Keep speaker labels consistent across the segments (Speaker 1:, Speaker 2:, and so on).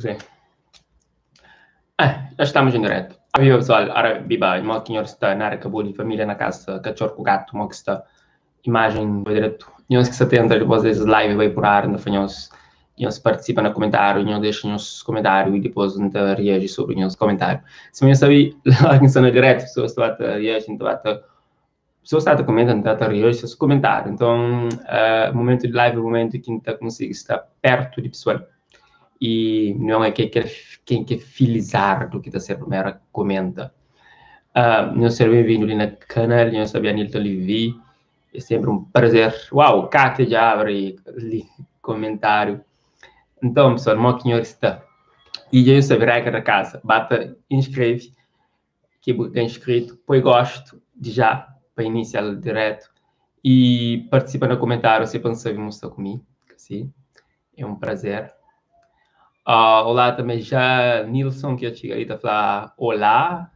Speaker 1: Sim. Ah, já estamos em direto. Viva pessoal, ora viva, mo ki nhor sta, nada ka boli, família na casa, cachorro com gato, mo ki sta, imagem vai direto. Nhos ki sta tenta depois desses live vai por ar, nta nhos, nhos participa na comentário, nhos deixa nhos comentário e depois nta reage sobre nhos comentário. Se nhos sabe, lá que está na direto, pessoas está a reage, nta ta pessoas está a comenta, nta ta reage seus comentário. Então, uh, momento de live é o momento que nta consigo estar perto de pessoal. E não é que quer quem quer filizardo que tá ser primeiro a comenta. Uh, nhos ser bem-vindo ali na canal, nhos sabe Anilton Levi. É sempre um prazer. Uau, Kátia já abre ali comentário. Então, pessoal, mo que senhor está. E já sabe, regra da casa. Bata, inscreve, que tem inscrito, põe gosto de já para iniciar direto e participa no comentário se pensa que está comigo. Assim, é um prazer. Uh, olá também já Nilson que chega aí tá falar olá.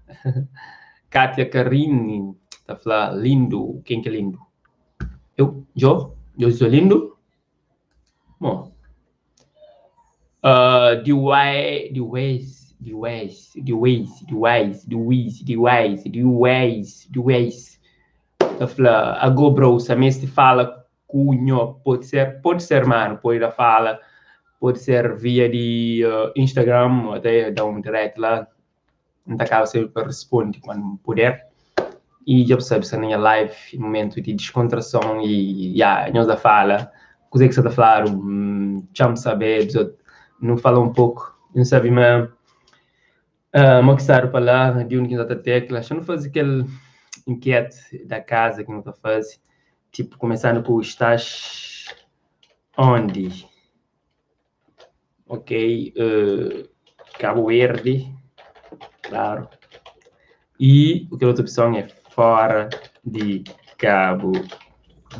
Speaker 1: Kátia Carini tá falar lindo. Quem que é lindo? Eu? Eu? Eu sou lindo? Bom. Uh, de Wise, de Wise, de Wise, de Wise, de Wise, de Wise, de Wise, de Wise, de Wise. Tá falar, ago bro, se me fala cunho, pode ser, mano, pode dar fala, pode ser via de uh, Instagram, até dar um direct lá, não acaba sempre para responder quando puder. E já percebe, se na minha live, momento de descontração e, yeah, nós da fala, coisa que você está a falar, um, chamo saber, não fala um pouco, não sabe, mas uh, que estar para lá, de onde que está a tecla, já não faz aquele enquete da casa que não está a fazer, tipo, começando com estás onde? Ok, uh, Cabo Verde, claro. E o que a outra opção é fora de Cabo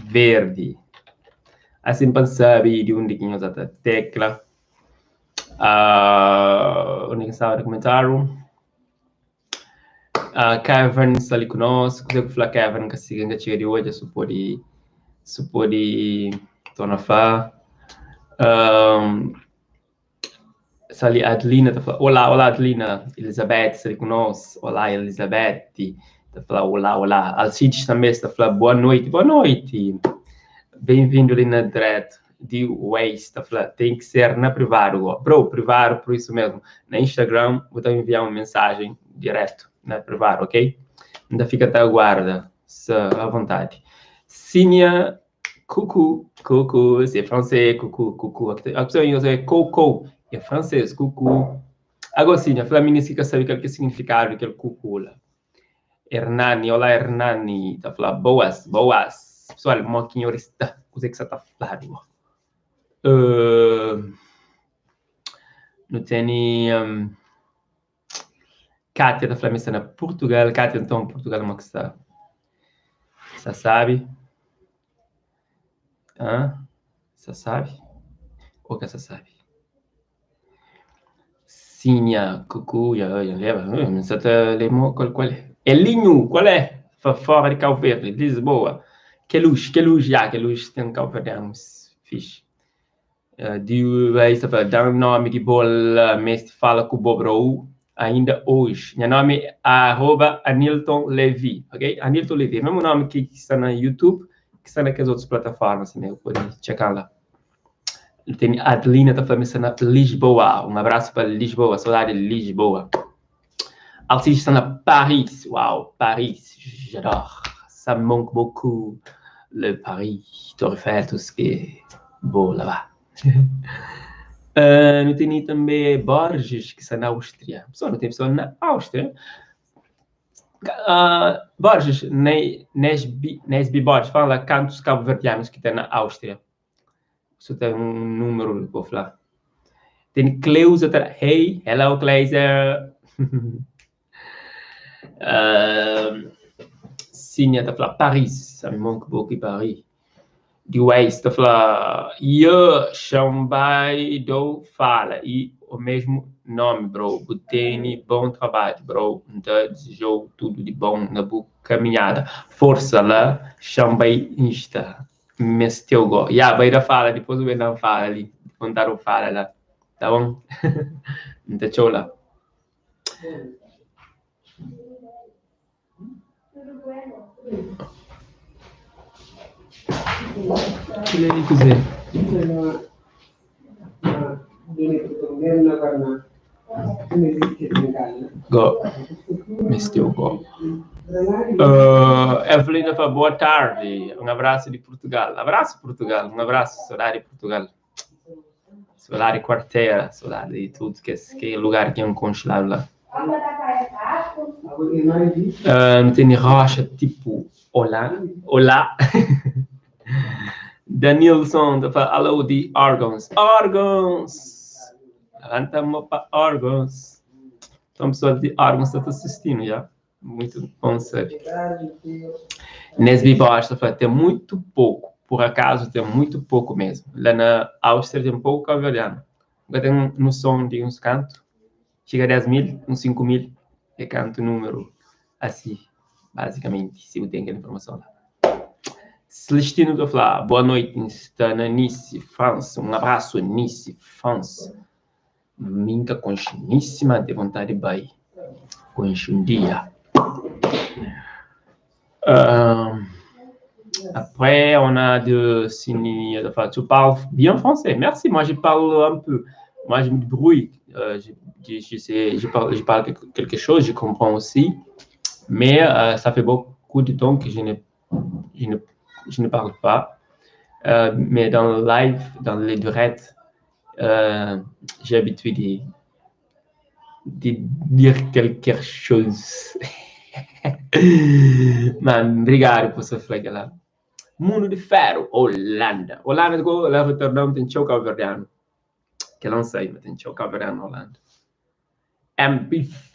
Speaker 1: Verde. Assim para saber de onde que nós a tecla. Uh, onde que estava no comentário? Uh, Kevin está ali conosco. Eu falar Kevin que siga que chega de hoje, se pode, se pode tornar fã. Um, Sali Adelina tá falando, olá, olá Adelina, Elizabeth está ali conosco, olá Elizabeth, tá falando, olá, olá. Alcides também está falando, boa noite, boa noite. Bem-vindo ali na direto de Waze, tá falando, tem que ser na privado, bro, privado, por isso mesmo. Na Instagram, vou te enviar uma mensagem direto na privado, ok? Ainda fica até aguarda, se à vontade. Sínia Coucou, coucou, c'est français, coucou, coucou. A pessoa em é coucou, é francês, coucou. Agora sim, a Flamini fica sabe qual que é o significado daquele coucou lá. Hernani, olá Hernani, tá falando boas, boas. Pessoal, moquinho está, o que você tá falando? Uh, não tem um, Kátia da Flamengo está na Portugal. Kátia, então, Portugal é uma que está. Você sabe? Hã? Você sabe? Ou que você sabe? Sinha, cucu, já, já leva. Você tá lembra qual, qual é? Elinho, qual é? Fora de Cabo Verde, Lisboa. Que luz, que luz, já, que luz tem Cabo Verdeanos, fixe. Uh, de, dá um nome de bola, mestre fala com o Bobro ainda hoje. Meu nome é arroba Anilton Levy, ok? Anilton Levy, mesmo nome que está na YouTube, que está naquelas outras plataformas também, pode checar lá. Tem Adelina, está falando está na Lisboa. Um abraço para Lisboa, saudade de Lisboa. Alcides está na Paris. Uau, Paris, j'adore. Ça me manque beaucoup, le Paris, Torre Eiffel, tout ce qui est beau là-bas. Uh, não tem também Borges, que está na Áustria. Pessoal, não tem pessoa na Áustria. Uh, Borges, Nesbi, Nesbi Borges, fala cantos cabo-verdianos que tem na Áustria. Isso tem um número, vou falar. Tem Cleusa, hey, hello Cleusa. uh, Sínia está a falar Paris, ça me manque beaucoup Paris. De Waze está a falar Ye Xambai do fala e o mesmo nome, bro. Butene, bom trabalho, bro. Então, desejou tudo de bom na boa caminhada. Força lá, Xambai Insta. Mesteu go. Ya, vai da fala, depois o não fala ali. Contar o fala lá. Tá bon? N ta txeu la. Kel-li é kuzê? Go. Mesteu go. Uh, Evelina fala, boa tarde. Um abraço de Portugal. Abraço, Portugal. Um abraço, saudade de Portugal. Saudade de quarteira, saudade de tudo que esse que é lugar que é um congelado lá. Uh, tem rocha tipo olá, olá. Danilson fala, alô de órgãos. Órgãos! Levanta-me para órgãos. Então, pessoal de órgãos está assistindo já. Muito bom saber. Nesby Bosta fala, tem muito pouco. Por acaso, tem muito pouco mesmo. Lá na Áustria tem pouco cabo-verdiano. Nunca tem noção de uns cantos. Chega a 10 mil, uns 5 mil. É canto número assim, basicamente, se eu tenho aquela informação lá. Celestino está a falar, boa noite, está na Nice, França. Um abraço, Nice, França. Minha consciníssima de vontade de vai. Conche um dia. Euh, après, on a de signes enfin, tu parles bien français. Merci, moi je parle un peu. Moi je me débrouille. Euh, je, je, je, sais, je, parle, je parle quelque chose, je comprends aussi. Mais euh, ça fait beaucoup de temps que je ne, je ne, je ne parle pas. Euh, mais dans le live, dans les directs, euh, j'ai l'habitude de, de dire quelque chose. Mano, obrigado por você falar lá. Mundo de Ferro, Holanda. Holanda, lá Rotterdam tem txeu cabo-verdiano. Que não sei, mas tem txeu cabo-verdiano na Holanda. MBF,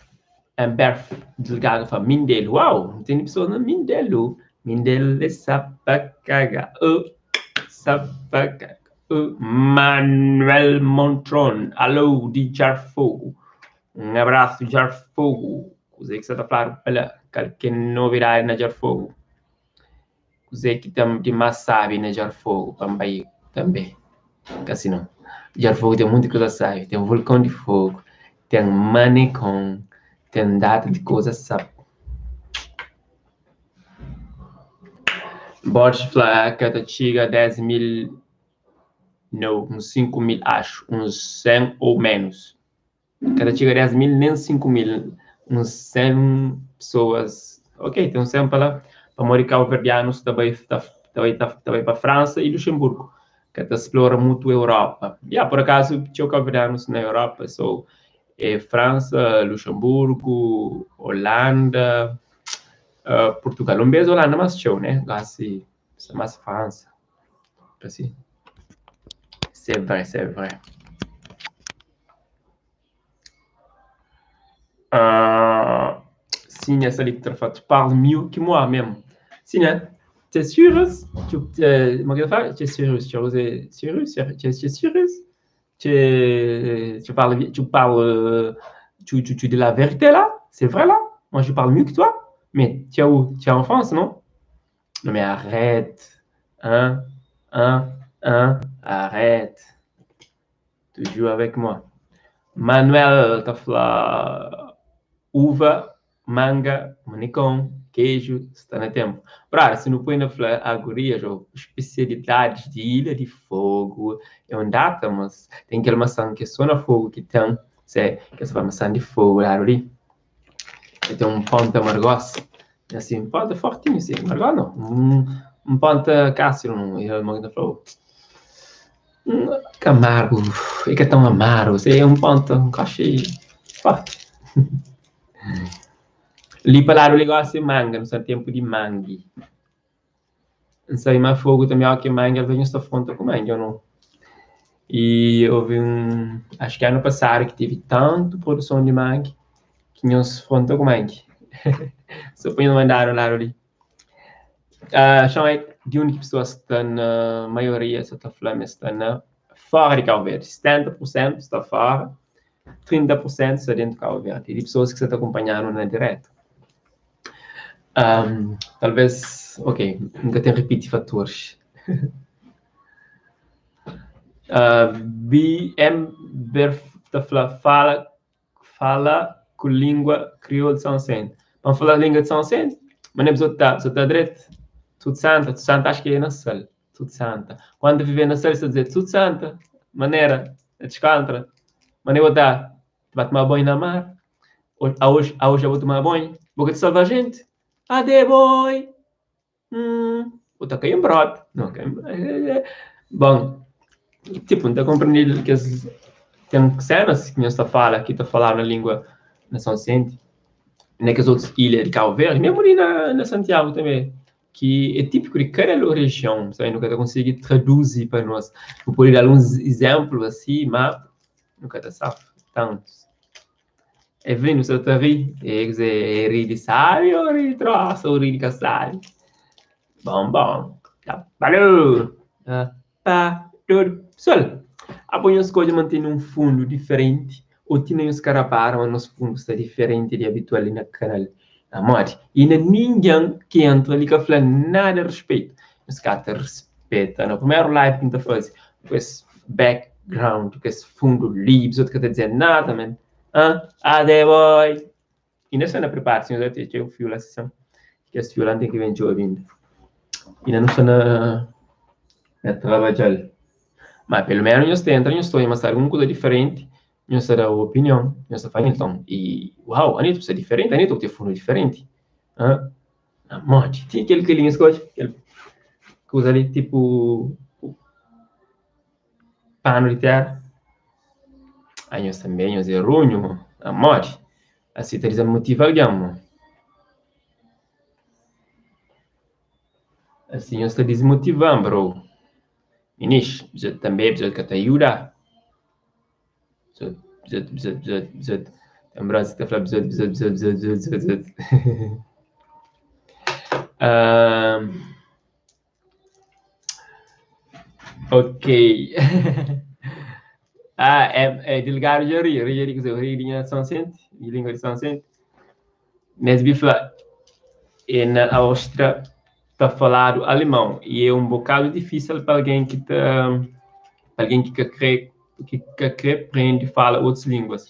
Speaker 1: MBF, delegado fala Mindelo. Uau, tem pessoa na Mindelo. Mindelo é sapacaga. Oh, sapacaga. Oh. Manuel Montron. Alô, de Jarfogo. Um abraço, Jarfogo. Kuzê ki sa ta fladu pa la? Kal ki é novidadi na Djarfogo? Kuzê ki ten di más sábi na Djarfogo pa N bai tanbê? Ka si nau. Djarfogo ten monti kuza sábi. Ten vulkon di fogu, ten manekon, ten data di kuza sábi. Borges fla ka ta txiga 10 mil, nau, uns 5 mil axu, uns 100 ou menus. Ka ta txiga 10 mil nen 5 mil, uns 100 pesoas, ok, ten uns 100 pa la, pamodi kauverdianus ta bai ta bai ta bai pa Fransa i Luxemburgu, ka ta splora mutu Europa. Ya, por akazu txeu kauverdianus na Europa so é Fransa, Luxemburgu, Holanda, Portugal. Un bes Holanda mas txeu, né? Gosi sta mas Fransa. Asi. C'est vrai, c'est vrai. Uh, sim, essa ali que tu parles mieux que moi même. Sim, né? Tu es sûr? Tu, euh, tu es sûr? Tu es sûr? Tu es sûr? Tu, tu parles, tu parles, tu, tu, tu dis la vérité là? C'est vrai là? Moi, je parle mieux que toi. Mais tu es où? Tu es en France, non? Non, mais arrête. Hein? Hein? Hein? Arrête. Tu joues avec moi. Manuel ta fla uva, manga, manicom, queijo, sta na tempo. Brother, se nu poi na fla agurias ou especialidades de Ilha de Fogo, é um data, mas tem aquela maçã que é só na fogo que tem, se que é maçã de fogo lá ali. E tem um ponta amargosa, assim, um ponta fortinho assim, amargosa não, um, um ponta cássio, um, e ele falou, que amargo, é que é tão amargo, assim, é um ponto, um cachê forte. Li pa ladu li gosi manga, nu sta na tempu di mangi. N sabe ma fogu tanbe óki ki mangi alvês nhos ta fronta ku mangi ô nau. I houve un, acho ki anu pasadu ki tevi tantu produson di mangi ki nhos fronta ku mangi. So pa nhos mandadu ladu li. Uh, xon é di undi ki pesoas sta na maioria sa ta fla ma es sta na fora di Cabo Verde. 70% sta fora, 30% sta dentu Cabo Verde. Di pesoas ki sta ta kunpanha-nu na diretu. Um, talvez, ok, N ka ten ripiti fatores. BM Berf ta fla fala fala ku língua kriol de São Vicente. Pa N fala língua de São Vicente, ma ne bzot ta bzot ta dret? Tut santa, tut santa acho ki é na Sal. Tut santa. Quando viver na Sal, sta dizer tut santa. Manera, na descontra. Ma ne bo ta ba tomar banho na mar. Aos, aos já vou tomar banho. Boca de salvar gente. Ade boy. Bo ta kai em brot. Não, kai em... Bom, tipo, não ta compreender que as, tem cenas que nós ta fala, que ta falar na língua na São Vicente, naquelas outras ilhas de Cabo Verde, mesmo ali na Santiago também, que é típico de cada região, sabe? Nunca ta consegui traduzir para nós. Vou poder dar alguns exemplos assim, mas nunca ta sabe tantos. Evelino, você tá ri? É, quer dizer, é ri de sabe ou ri de troça, ou ri de caçado? Bom, bom. Tá, valeu! Ah, pá, tudo. Pessoal, apoio escolha manter um fundo diferente ou tinha os caras para, mas nosso fundo está diferente de habitual ali na canal. Amor. E não ninguém que entra ali que fala nada a respeito. Os caras te respeita. No primeiro live que a gente faz, com esse background, com esse fundo livre, os outros que não dizer nada, man. Hã? Ade boy. E nessa na prepara, senhor, tem o fio lá, sessão. Que esse fio lá tem que vir de ouvindo. E não está na trabalhar. Mas pelo menos nós tentamos, nós estamos mas alguma coisa diferente, nós dá a opinião, nós faz então. E uau, Anitta precisa diferente, Anitta tem fundo diferente. Hã? A morte. Tinha aquele que linha escolhe, aquele coisa ali tipo pano de terra. Aí nós também, nós é runho, a morte. Assim, tá dizendo motiva alguém, mano. Assim, nós está desmotivando, bro. Minis, você também precisa que te ajuda. Precisa, precisa, precisa, precisa. Lembra, você tá falando precisa, precisa, precisa, precisa, precisa, precisa. Ok. Ah, é delegado de Rio, Rio, quer dizer, Rio de São Vicente, de língua de São Vicente. Nesbi fala, e na Áustria tá falado alemão e é um bocado difícil para alguém que tá, para alguém que quer, que quer aprender fala outras línguas.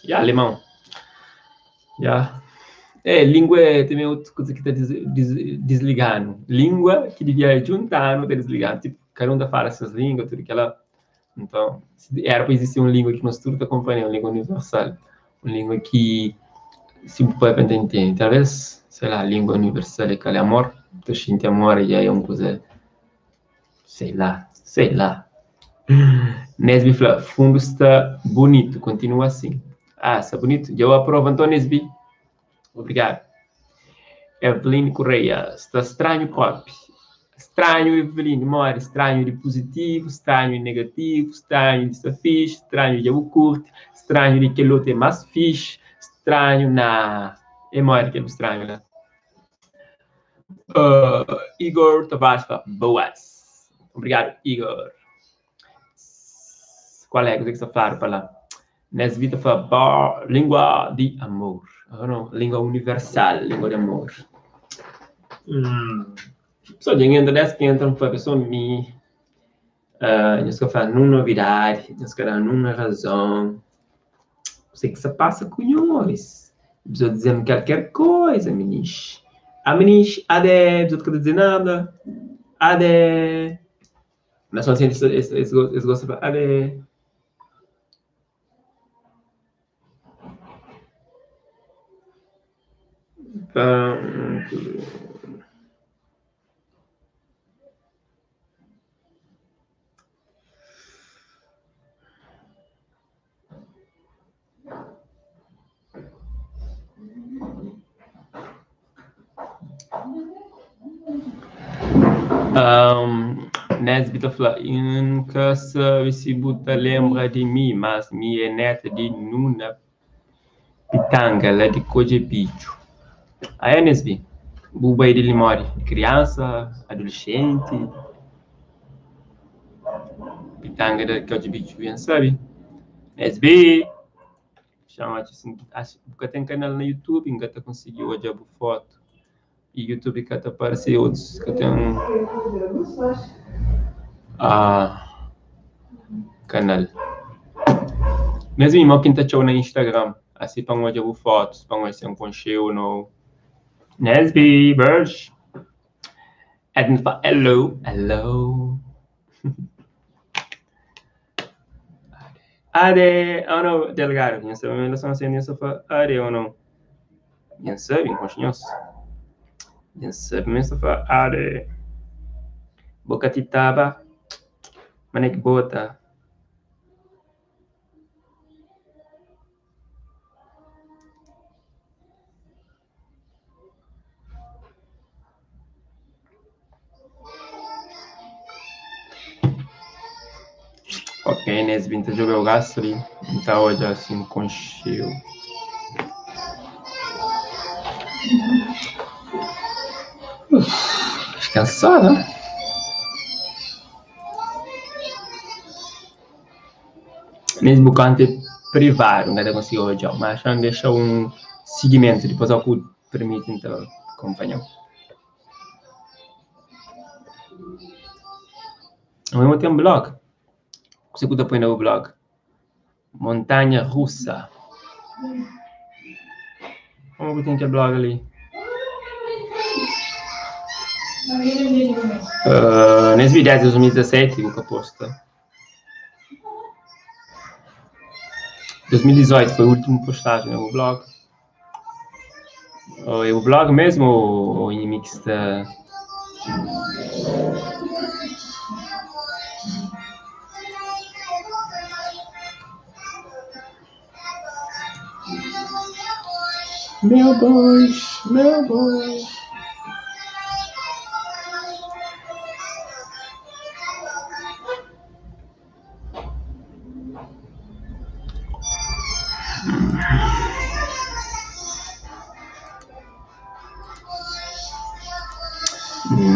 Speaker 1: E alemão. Já. É, língua é também outra coisa que tá desligando. Língua que devia juntar, não tá desligando. Tipo, cada um tá fala essas línguas, tudo que ela... Então, era para existir uma língua que nós tudo tá acompanhando, uma língua universal. Uma língua que se pode entender. Talvez, sei lá, a língua universal é aquele amor. Tu sente amor e aí é uma coisa... Sei lá, sei lá. Nesbi fala, fundo está bonito, continua assim. Ah, está bonito. Eu aprovo, então, Nesbi. Obrigado. Eveline Correia, está estranho, pop. Estranho, Eveline, mora. Estranho de positivo, estranho de negativo, estranho de está fixe, estranho de eu curto, estranho de que o outro é mais fixe, estranho na... É mora que é estranho, né? Igor Tavares, boas. Obrigado, Igor. Qual é a coisa que você fala para lá? Nesvita fala, língua de amor. Oh, não, língua universal, língua de amor. Pessoal, ninguém entra dessa que entra, não foi a pessoa me... Nós que falar numa novidade, nós que dar numa razão. Sei que se passa com senhores. Precisa dizer qualquer coisa, meninos. A meninos, ade, precisa não dizer nada. Ade. Mas só assim, esse gosto de falar, ade. Nesbi tá falando, nunca sabe se buta lembra de mim, mas minha neta de Nuna Pitanga, lá de Cojebicho. Aí, Nesbi, buba aí de Limori, criança, adolescente, Pitanga de Cojebicho, bem sabe? Nesbi, chama assim, acho que tem canal no YouTube, nunca tá conseguiu olhar a foto. E YouTube que aparece outros que tem um... Ah. kanal. Mesmu mo ki N ta atxa-u na Instagram, asi pa N odja bu fotus, pa N odja si N konxe-u o nou. Nesby, Birch. Edna fla hello, hello. Ade, ou não, delegado, nhos sabe ma relason assim, nhos fla ade ou não. Nhos sabe, nhos nhos. Nhos sabe, nhos fla ade. Boca titaba, mané que bota. Ok, Nesby, N ta djobe-u gastu li, N ta odja si N konxe-u. Kansada. Mesmu kantu é privadu, N ka ta konsigi odja-u, ma xa N dexa un sigimentu, dipôs óki bu pirmiti N ta kunpanha-u. Ami bu ten blog? Kuzê ku ta poi na bu blog? Montanha Russa. Como bu ten kel blog li? Nes vídeo di 2017 bu ka posta. 2018 foi últimu postagem na bu blog. Oh, é o blog mesmo ou o inimigo está. Meu Deus, meu Deus.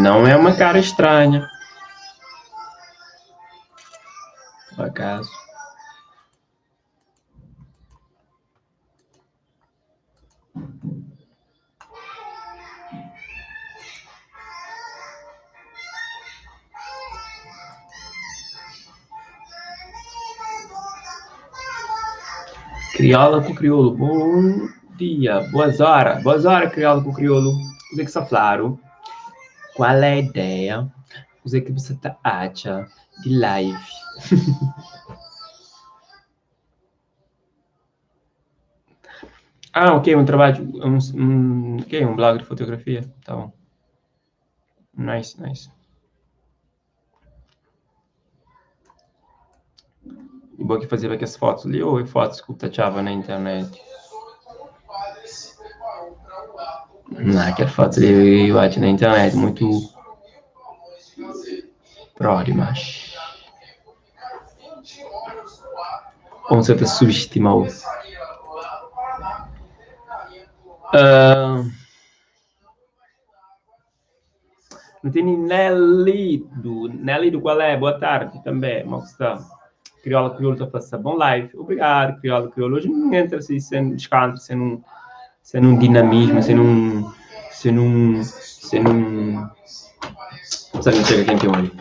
Speaker 1: Não é uma cara estranha. Por acaso. Kriola ku kriolu, bon dia, boas ora, boas ora kriola ku kriolu, kuzê ki sta fladu? Kual é ideia? Kuzê ki bu sa ta atxa di live? Ah, ok, um trabalho, um, ok, um blog de fotografia, tá bom. Nice, nice. E bo ki fazeba kes fotos li ou é fotos ku ta atxaba na internet? Não, kel fotos li eu atxa na internet, muito pró dimas. Ou você ta subestima-u? Nu tene Nelido. Nelido, qual é? Boa tarde também. Como é que está? Crioula Crioulo está fazendo bom live. Obrigado, Crioula Crioulo. Hoje não entra assim, sem descanso, sem um dinamismo, sem um. Sem um. Sem um. Sabe, não chega quem tem ali.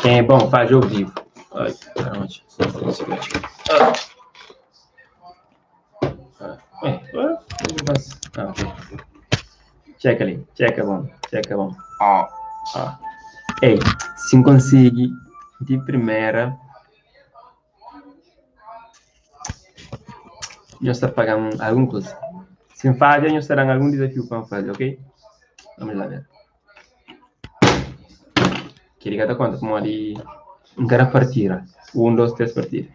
Speaker 1: Quem é bom faz ao vivo. Ai, caramba. Ah, ok. Checa ali, checa bom, checa bom. Ó, ó. Ei, se consegui de primeira, nós está pagando alguma coisa. Se falha, nós terá algum desafio para fazer, ok? Vamos lá ver. Queria dar conta como ali um cara partira. Um, dois, três, partira.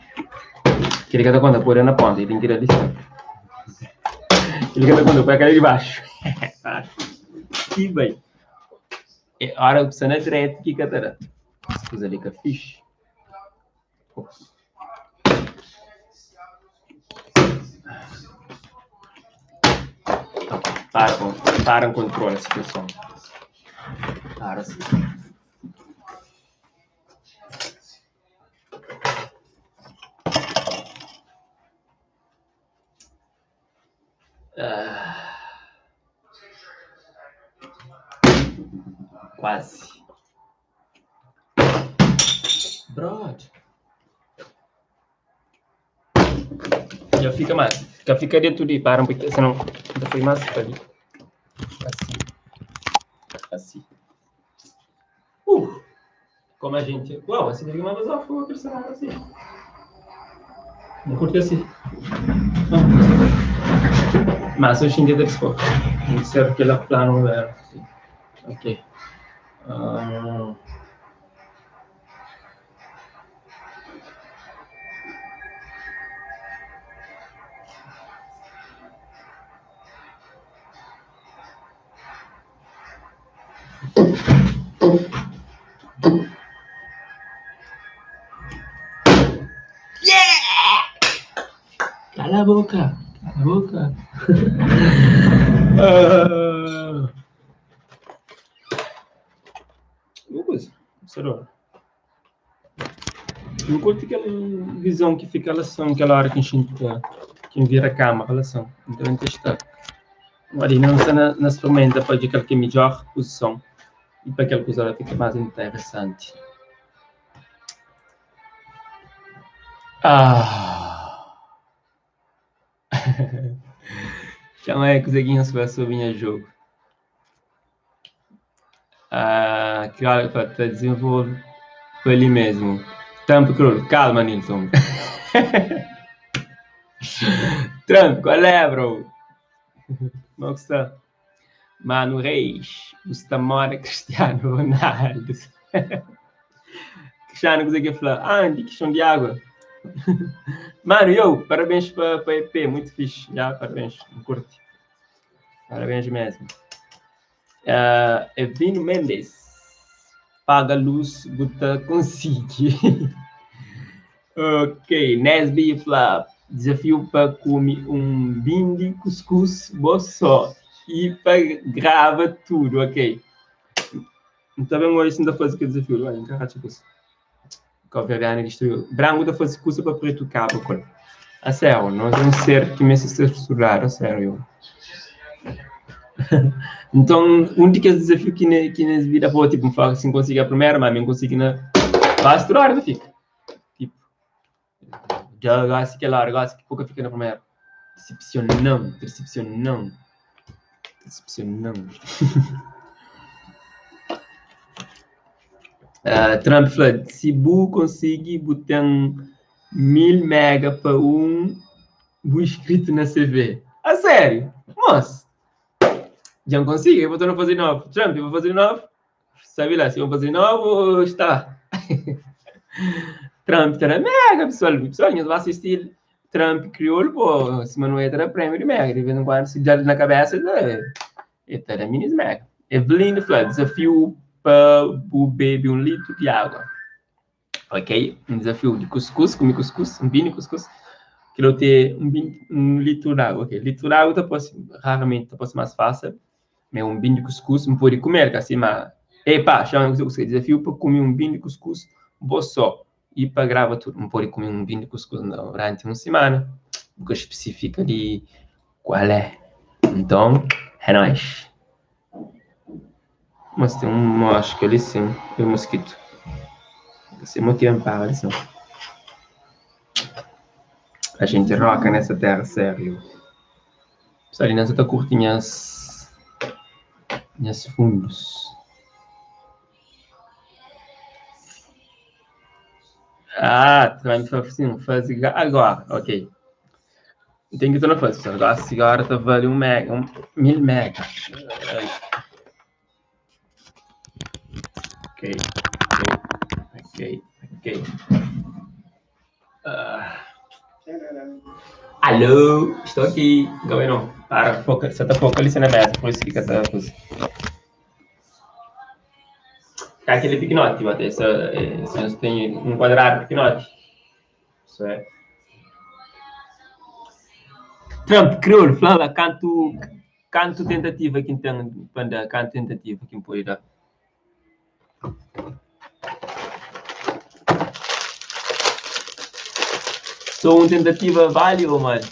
Speaker 1: Queria dar conta, pôr na ponta e tem que ir ali. Ele cada conta, põe aquela de baixo. E bem. É hora que você na direita que catará. Coisa ali que é fixe. Para com, para com controle a situação. Para assim. Ah. Quase. Brod. Dja fika más. Ka fika dentu di para un pokinhu, senão ta foi más pa li. Asi. Asi. Uh! Como a gente. Uau, assim fica mais pesado, foi personagem assim. Não curti assim. Mas hoje em dia deve ser. Tem que ser aquele plano era assim. Ok. Uh... Yeah! Cala a boca, cala a boca. uh... Uma coisa, observa. N curti kel visão ki fika relason kel hora ki N xinti ki N vira kama relason. N ta ben testa. Odi N sta na sprimenta pa odja kal ki é midjor puzison i pa kel kuza la fika más interesanti. Ah! Txoma é kuze ki nhos fla sobri nha jogu. Ah, que hora pa ta desenvolve pa li mesmo. Trump crioulo, calma Nilson. Trump, qual é, bro? Como é que está? Mano Reis, bu sta moda Cristiano Ronaldo. Cristiano kuze ke fla? Ah, di questão de água. Mano, yo, parabéns pa pa EP, muito fixe. Já, parabéns, curte. Parabéns mesmo. Uh, Evino Mendes, paga luz, bu ta consegui. Ok, Nesby fla, desafiu pa kume um bindi cuscuz bo só e pa grava tudo, ok. N ta ben oji si N ta faze kel dezafiu li. N ka ratxa kusa. Kabuverdianu distruiu. Branku ta faze kusa pa pretu kaba ku el. A sério, nos é un ser ki meste ser studadu, a sério. Nton, un di kes dizafiu ki ne, ki nes vida pô, tipo, N fla si N konsigi a primeru, ma mi N konsigi na base tudu óra ta fika. Tipo, dja gosi kel óra, gosi ki pouka fika na primeru. Disepsionan, disepsionan, disepsionan. Uh, Trump fla, si bu konsigi, bu ten 1000 mega pa un bu inscrito na CV. A sério? Moço, já não consigo, eu vou tornar a fazer novo. Trump, eu vou fazer novo. Sabe lá, se eu vou fazer novo, está. Trump tá na mega, pessoal. Pessoal, nós vai assistir Trump crioulo, pô, se não entra prêmio de mega. De vez em quando, se dá na cabeça, ele tá na mini mega. Evelyn fla, desafio para o beber um litro de água. Ok? Um desafio de cuscuz, comer cuscuz, um vinho cuscuz. Quero ter um, vinho, um litro de água. Ok? Litro de água tá posso, raramente tá posso mais fácil. Mas um vinho de cuscuz, não pode comer, assim, mas... Epá, chama o desafio para comer um vinho de cuscuz, vou só. E para gravar tudo, não pode comer um vinho de cuscuz durante uma semana. Porque especifica de qual é. Então, é nóis. Mas tem um mosca ali sim, e um mosquito. Esse motivo para ali sim. A gente roca nessa terra, sério. Pessoal, nessa tá curtindo as, as fundos. Ah, também foi assim, faz agora, ok. Tem que estar na fase, agora agora tá vale um mega, um, 1000 mega. Ok, ok, ok, ok. Alô, estou aqui. Não, não. Para, foca, você tá focalizando na mesa, por isso que tá coisa. Aquele pequenote, Matheus. Esse tem um quadrado pequenote. Isso é. Trump, crioulo, fala, canto, canto tentativa que tem, panda, canto tentativa que pode dar. Só uma tentativa vale ou mano?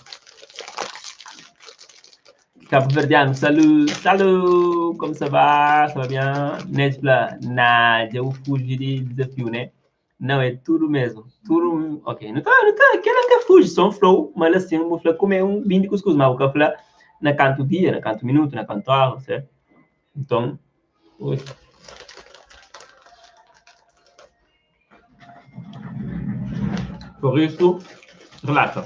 Speaker 1: Cabo Verdeano, salut, salut, como ça va? Ça va bien? Nesbla, na, já eu fugi de desafio, né? Não, é tudo mesmo. Tudo, ok. Não tá, não tá, kel ka fuji, só um flow, mas assim, bu fla kume um 20 cuscuz, mas bu ka fla na kantu dia, na kantu minuto, na kantu hora, certo? Então, ui. Por isso, relaxa.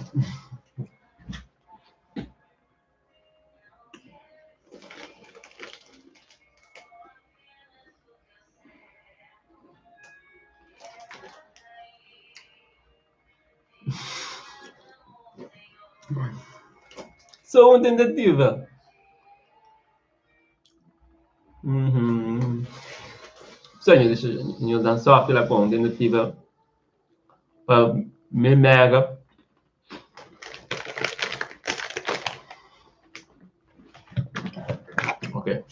Speaker 1: Só uma tentativa. Uhum. Só, deixa eu dar sorte lá para uma tentativa para me mega. Ok.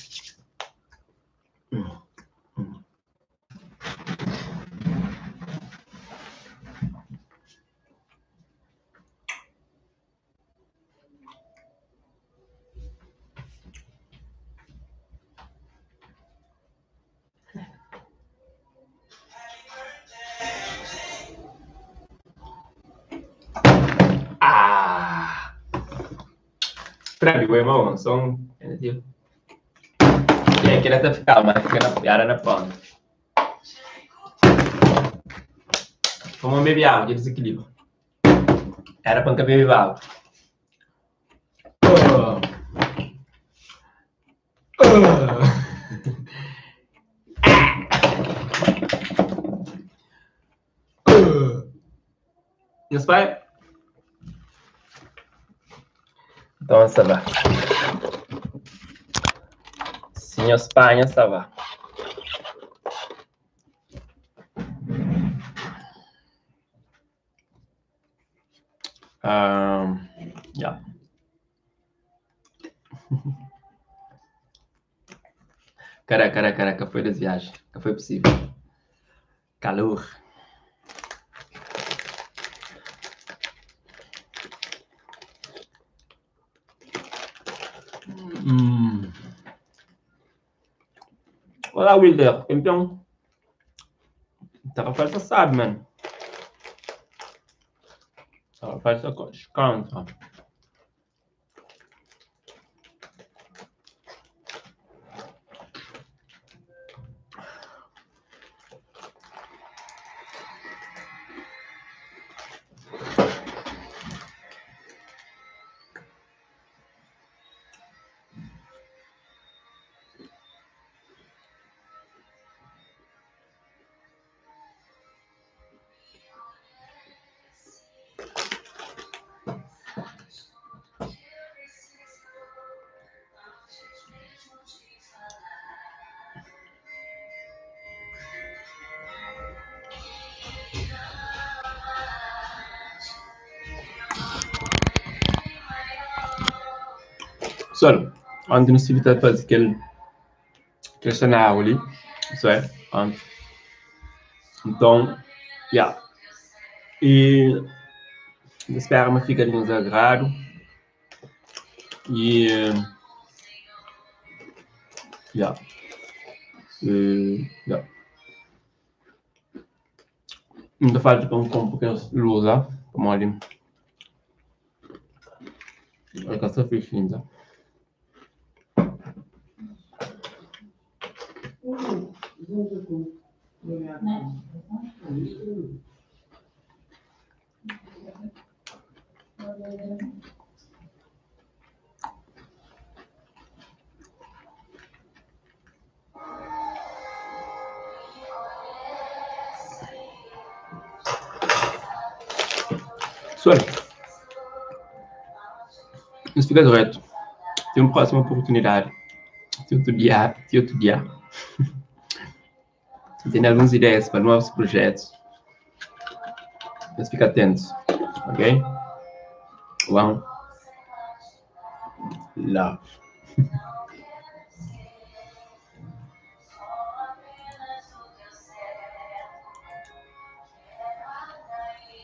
Speaker 1: Ah! Prédio, irmão, são. E aí, queria até ficar, mas fica na piada na ponta. Vamos beber água, de desequilíbrio. Era para beber água. Oh. Oh. Nhos pai? Então, ça va. Se nhos panha, ça va. Yeah. Caraca, caraca, caraca, foi das viagens. Não foi possível. Calor. Olá, Wilder, campeão. Tava falta sabe, mano. Tava falta canta. Pessoal, ontem não estive a fazer aquele cenário ali, isso é, ontem. Então, yeah. E espero que fique de nos agrado. E, yeah. E, yeah. Ainda falta para um pouco de luz, como ali. Olha que essa ficha ainda. Pessoal, isso fica direto. Tem uma próxima oportunidade. Tem outro dia, tem outro dia. Tem algumas ideias para novos projetos. Mas fica atento, ok? One love.